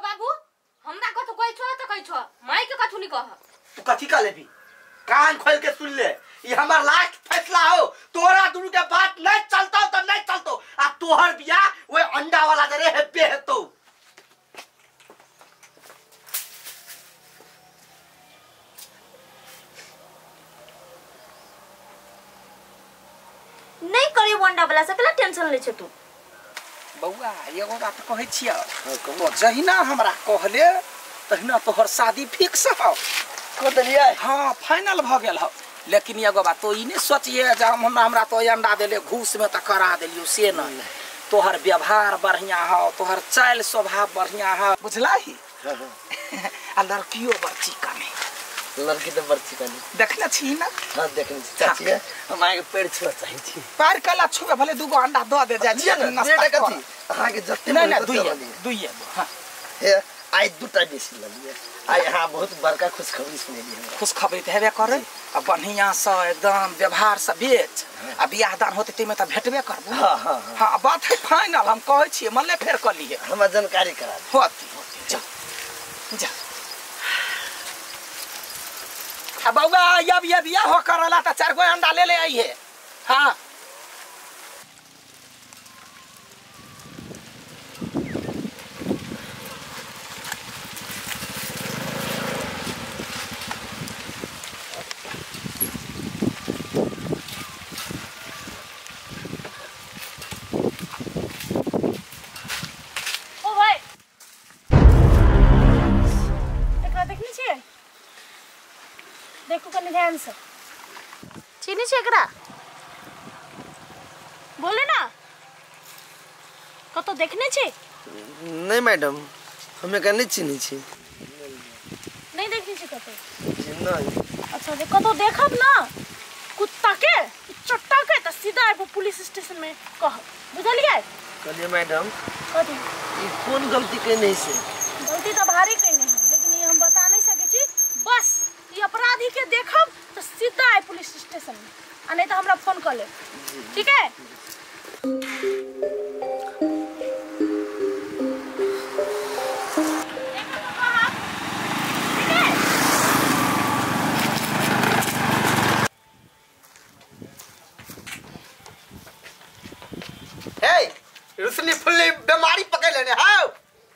बाबू हमरा कथु कहै छो त कहै छो माई के कथु नहीं कह। तू कथि कह लेबी? कान खोल के सुन ले, ये हमार लास्ट फैसला हो। तोरा दुनू के बात नहीं चलतो त नहीं चलतो। आ तोहर बियाह ओए अंडा वाला जरे हेबे हेतो। नहीं करे अंडा वाला से कला टेंशन ले छे तू। बौआ एगो बात कहै छियै, तो जहिना हमरा कहले तहिना तोहर शादी फिक्स हो। कह देलियै? हाँ फाइनल भ गेल हो। लेकिन एगो बात तो ई नहीं सोचिए जे हम हमरा तो अंडा देले घूस में त करा देलियो, से नहीं। तोहर व्यवहार बढ़िया हो, तोहर चाल स्वभाव बढ़िया हो, बुझला ही। आ लड़कियों बड़ चिकन है। लड़की तो बड़ चिकन है, देखने छी ना? हां देखने छी चाची, हम आगे पेड़ छुआ चाहे छी। पैर कला छुए भले दूगो अंडा the they जाय छी नाश्ता कथि अहाँ के जते नहीं नहीं दुइये दुइये। हां हे आई दूटा बेसी ललिए। आई हां बहुत बड़का खुशखबरी सुनेली हमरा। खुशखबरी त हेबे करे। आ बढ़िया से एकदम व्यवहार से बेच आ बियाह दान होते ते में त भेटबे करबो। हां हां हां बात है फाइनल, हम कहै छी मने फेर क लिए हमरा जानकारी करा दे। होती होती जा जा। आ बौआ अब ये बियाह हो करला त चार गो अंडा ले ले आई है। हां ओ भाई एकरा देखने छियै? देखू कनी ध्यान से। चिन्है छियै एकरा? बोले ना, कतौ देखने छी? नहीं मैडम, हम एकरा नहीं चिन्है छी। नहीं देखने छी कतौ? नहीं। अच्छा जे कतौ देखब ना कुत्ता के चट्टा के त सीधा आबि पुलिस स्टेशन में कहब, बुझलियै? कहलियै मैडम कथी? ई कोन गलती केने से? गलती त भारी केने है, लेकिन ई हम बता नहीं सकै छी। बस ई अपराधी के देखब तो सीधा आए पुलिस स्टेशन में, आ नहीं तो हमरा फोन कर ले, ठीक है? हे रुसनी फुल्ली बीमारी पकड़ लेने हां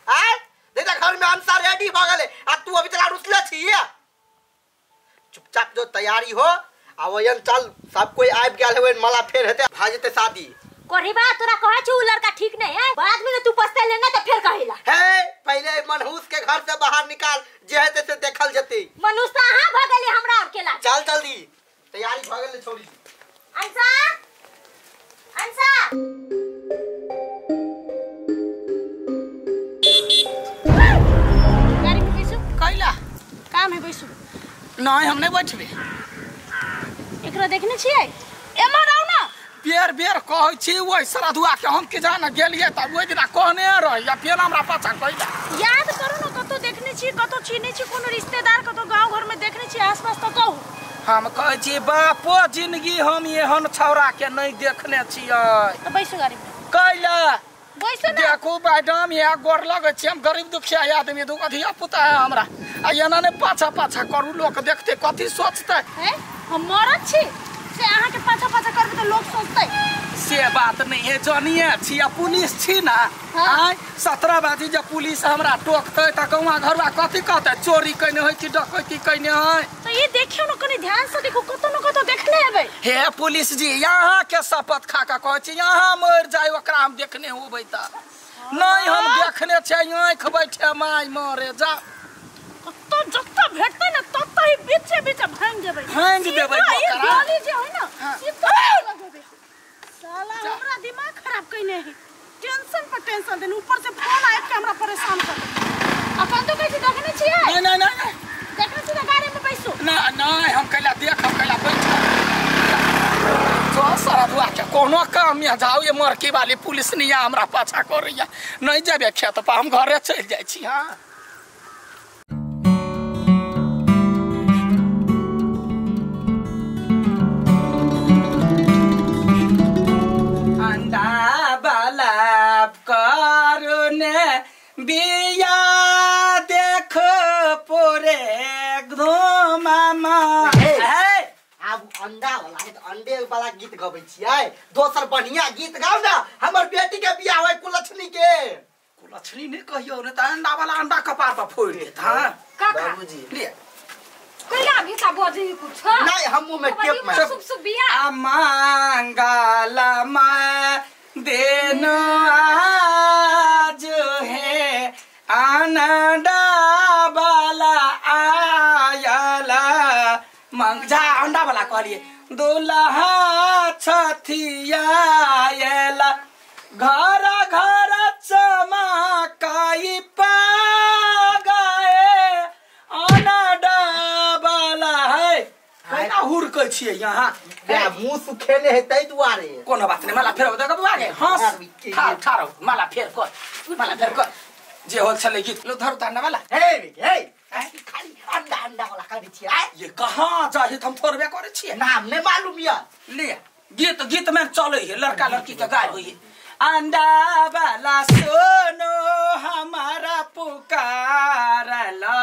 आय देखा घर में अंसा रेडी भ गेले आ तू अभी तक रुसले छी। चुपचाप जो तैयारी हो आ वयन चल, सब कोई आबि गेल है मला फेर हेते भा जेते शादी। कोरीबा तोरा कहै छु उ लड़का ठीक नहीं है, बाद में तू पछताइले ना त फेर कहिला। हे पहले मनहूस के घर से बाहर निकाल, जे हेते से देखल जेते। मनहूस त अहाँ भ गेली हमरा और केला। चल जल्दी तैयारी भ गेल छोरी। अंसा अंसा गाड़ी में बैसू। कैला काम है बैसू। नहीं हम नहीं बैठबे। एकरा देखने छियै? एमहर आउ ना। बेर बेर कहै छी ओहि श्रद्धुआ के हम के जान गेलियै त ओहि दिना कहने रही आ फेर हमरा पाछा कहिला। याद करू ना, कतौ देखने छी, कतौ चिन्है छी, कोनो रिश्तेदार कतौ गांव घर में देखने छी आसपास त कहू। हम कहै छी बापो जिंदगी हम एहन छौड़ा के नहीं देखने छियै। त बैसू गाड़ी में। कैला बैसू ना। देखू मैडम यहाँ गोर लगै छी, हम गरीब दुखिया आदमी, दुगो धिया पुता है हमरा, आ एना ने पाछा पाछा करू, लोक देखते कथी सोचतै। हैं हम मरद छी से अहाँ के पाछा पाछा करबै त लोक सोचतै? से बात नहीं है, जनिए छी आ पुलिस छी ना। आय 17 बजे जब पुलिस हमरा टोकतै त गौवा घरवा कथी कहतै, चोरी कइने है कि डकैती कइने है। त ई देखियौ न कनी ध्यान से देखू, कतौ न कतौ देखने हेबै। हे पुलिस जी यहाँ के शपथ खा के कहै छी, यहाँ मर जाय ओकरा हम देखने होबै त नहीं, हम देखने छियै आँखि बैठे माय मरे जा। कतौ जतौ भेटतै न ततौ ही बीचे बीचे भांग देबै, भांग देबै ओकरा। गोली जे है ना सीधा लगेबै। साला हमरा दिमाग खराब कइने है, टेंशन पर टेंशन देने, ऊपर से फोन आबि के हमरा परेशान कर देने। अखन तो कहै छी देखने छियै? नहीं नहीं नहीं देखने छी त गाड़ी में बैसू। ना नहीं हम कैला देख, हम कैला बैठ जो सरदुआ के कोनो काम में जाओ, ये मरकी वाली पुलिस नहीं हमरा पाछा करैया, नहीं जेबे खेत पर, हम घरे चलि जाइ छी। हां अंडा बाला करुने बिया वाला गीत गबै छियै दोसर बढ़िया गीत गाउ ना हमर बेटी के बियाह होय कुलक्षणी के कुलक्षणी नहीं कहियो ने त अंडा वाला अंडा कपार पर फोड़ देत। हां बाबूजी ले कैला भी ता बजे कुछ नहीं हम मुंह में टेप में सुब सुब बियाह आ मांगाला मैं देनो आज है आनंदा वाला आयला मांग जा अंडा वाला कहलिए दुल्हा छथिया आयला घर घर चमकाई पा गए आनंदा वाला है कैना हुरकै छियै यहाँ मुंह सुखेले है तै दुआरे कोनो बात नहीं माला फेर देखो बुआ के हंस ठार ठार माला फेर कर माला फेर कर जे होल छले गीत लो धरू त अंडा वाला हे हे खाली अंडा अंडा वाला करै छियै ये कहां जाहि हम थोड़बे करै छियै नाम नै मालूम या ले गीत गीत में चलै है लड़का लड़की के गाय होई अंडा वाला सोनो हमारा पुकारला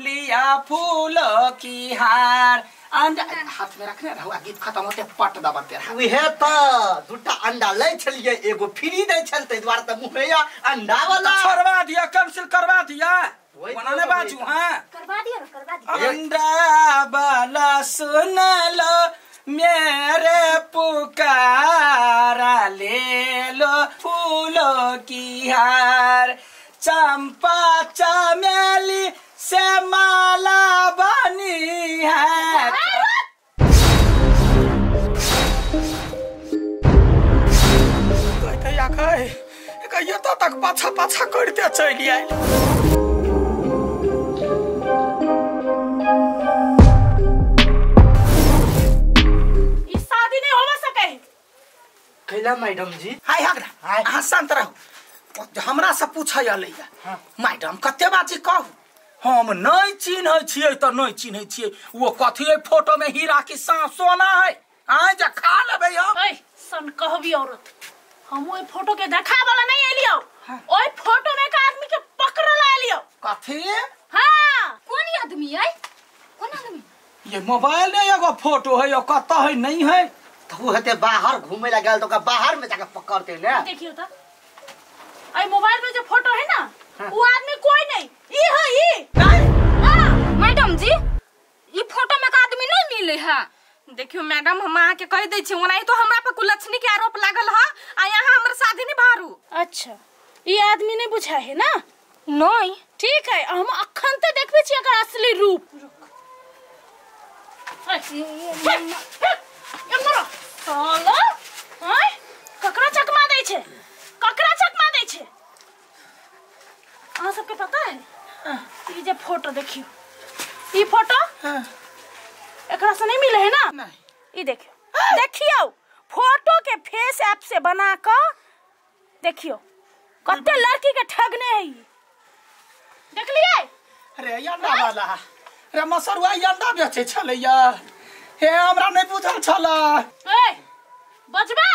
लिया फूल की हार अंडा हाथ में रखने रहू आ गीत खत्म होते पट दबते रहा उहे त दुटा अंडा लै छलियै एगो फ्री दै छल तै दुआरे त मुंह में या अंडा वाला छोड़वा दिया कैंसिल करवा दिया बनाने बाजू। हां करवा दिया ना करवा दिया अंडा वाला सुन लो मेरे पुकारा ले लो फूलों की हार चंपा चमेली से माला बनी है। कहियो तो तक पाछा पाछा करते चलि आयल। ई शादी नहीं होवा सके कैला मैडम जी हाय हगरा अहाँ शांत रहू हमरा से पूछै अलैया मैडम कते बाजी कहू हम नहीं चिन्है छियै त नहीं चिन्है छियै वो कथी है फोटो में हीरा की सांप सोना है आय जा खा लेबै हम। ए सन कहबी औरत हम ओइ फोटो के देखा वाला नहीं एलियो ओइ फोटो में एक आदमी के पकड़ल एलियो। कथी? हां कोन आदमी है कोन आदमी ये मोबाइल में एगो फोटो है यो कत है नहीं है त उ हेते बाहर घूमे ला गेल त ओकरा बाहर में जाके पकड़ते ने। देखियो त आई मोबाइल में जो फोटो है ना वो आदमी कोई नहीं ई है ई। नहीं मैडम जी ई फोटो में का आदमी नहीं मिले है। देखियो मैडम हम अहाँ के कह दै छी ओनाही तो हमरा पर कुलक्षणी के आरोप लागल है आ यहाँ हमर शादी नहीं भारू। अच्छा ई आदमी नहीं बुझा है ना? नहीं ठीक है हम अखन ते देखबे छी एकर असली रूप। ए मरो साला हाय ककरा चकमा दै छै ककरा चकमा दै छै। अहाँ सबके पता है ई जे फोटो देखियो ई फोटो एकरा से नहीं मिले है ना? नहीं ई देखियो देखियो फोटो के फेस ऐप से बना के देखियो कते लड़की के ठगने है ई देख लिए। अरे अंडा वाला रे मसरुआ अंडा बेचै छलैया हे हमरा नहीं बुझल छला। ए बजबा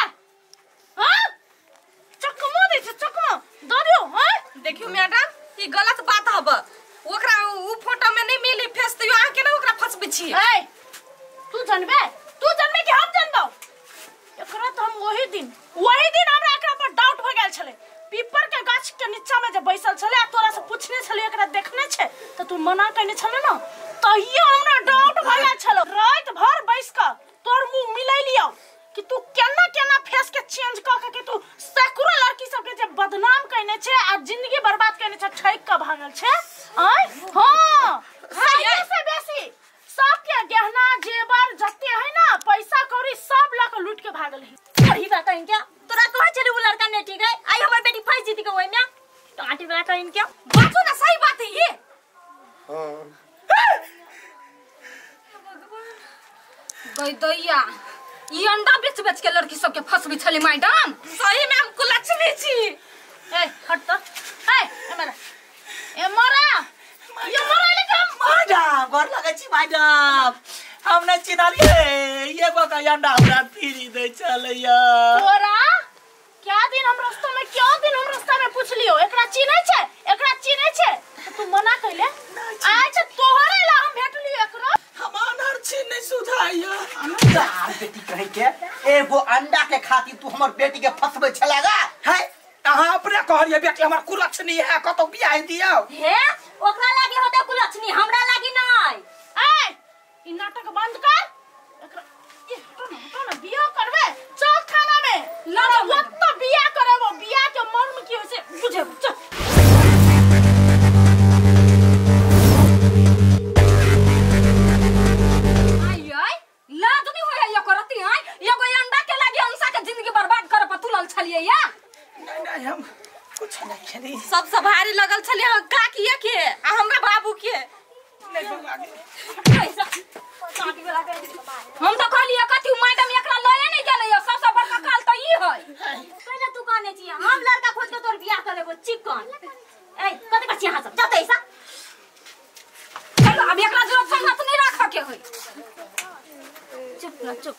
हां चकमो दै छै चकमो द दियो। हां देखियो मैडम ई गलत बात हब ओकरा उ फोटो में नहीं मिली फेस त अहाँ के ना ओकरा फसबै छी। ए तू जानबे कि हम जानबौ एकरा त हम वही दिन हमरा एकरा पर डाउट भ गेल छले। पीपर के गाछ के नीचा में जे बैसल छले आ तोरा से पूछने छले एकरा देखने छै त तू मना कइने छले ना तहियो हमरा डाउट भ गेल छलो। रात भर बैस क तोर मुंह मिलै लियो कि तू केना केना फेस के चेंज क के तू सैकड़ों लड़की सब के जे बदनाम कइने छै आ जिंदगी बर्बाद कइने छै ठैक के भागल छै। आय हां सही से बेसी सबके गहना जेवर जते है ना पैसा कौड़ी सब ल के लूट के भागल है। वही बात है क्या तोरा कहै छले उ लड़का नहीं ठीक है आई हमर बेटी फंस जीती के ओइ में टाटी वाला कहिन क्या बाजू ना सही बात है ये। हां भगवान गई दैया ई अंडा बेच बेच के लड़की सब के फंसबी छले मैडम सही में हम कुलक्षणी छी। ए हट त ए ए मरा ए मरा ये मरा लेके हम मैडम गोर लगै छी मैडम हम नहीं चिन्हलियै एगो का अंडा हमरा फ्री दै छलैया। तोरा क्या दिन हम रास्ता में क्यों दिन हम रास्ता में पूछ लियो एकरा चिन्है छै एकरा चिन्है छै त तू मना कइले आज तोहरे ला हम भेटलियो एकरा। हम अनर छी नहीं सुझाइया अनर बेटी कहे के कहलिए बेटी हमर कुलक्षणी है कतौ बियाह दियौ। हे ओकरा लागी होते कुलक्षणी, हमरा लागी नै। ए ई नाटक बंद कर, एकरा ई हटो ना, हटो ना, बियाह करबे चल थाना में ल जाओ। ओत्त बियाह करबो, बियाह के मर्म की होय से बुझेबो। चल आई आई लाज नहीं होय है करती आई एगो अंडा के लागी अंशा के जिंदगी बर्बाद करे पर तुलल छलिए या। नहीं नहीं हम कुछ नहीं खेली, सब सवारी लगल छलिए हम काकिए के आ हमरा बाबू के। नहीं बउआ गे पैसा हम तो कहलिए कथी मैडम एकरा लए नहीं गेलै, सबसे बड़का काल तो ई है। पहिले तू कहने छी हम लड़का खोज के तोर बियाह करेबो चिकन। ए कथि पर छी अहाँ सब, जाते ऐसा। चलो अब एकरा जरूरत संगत नहीं राख के होई। चुप ना चुप।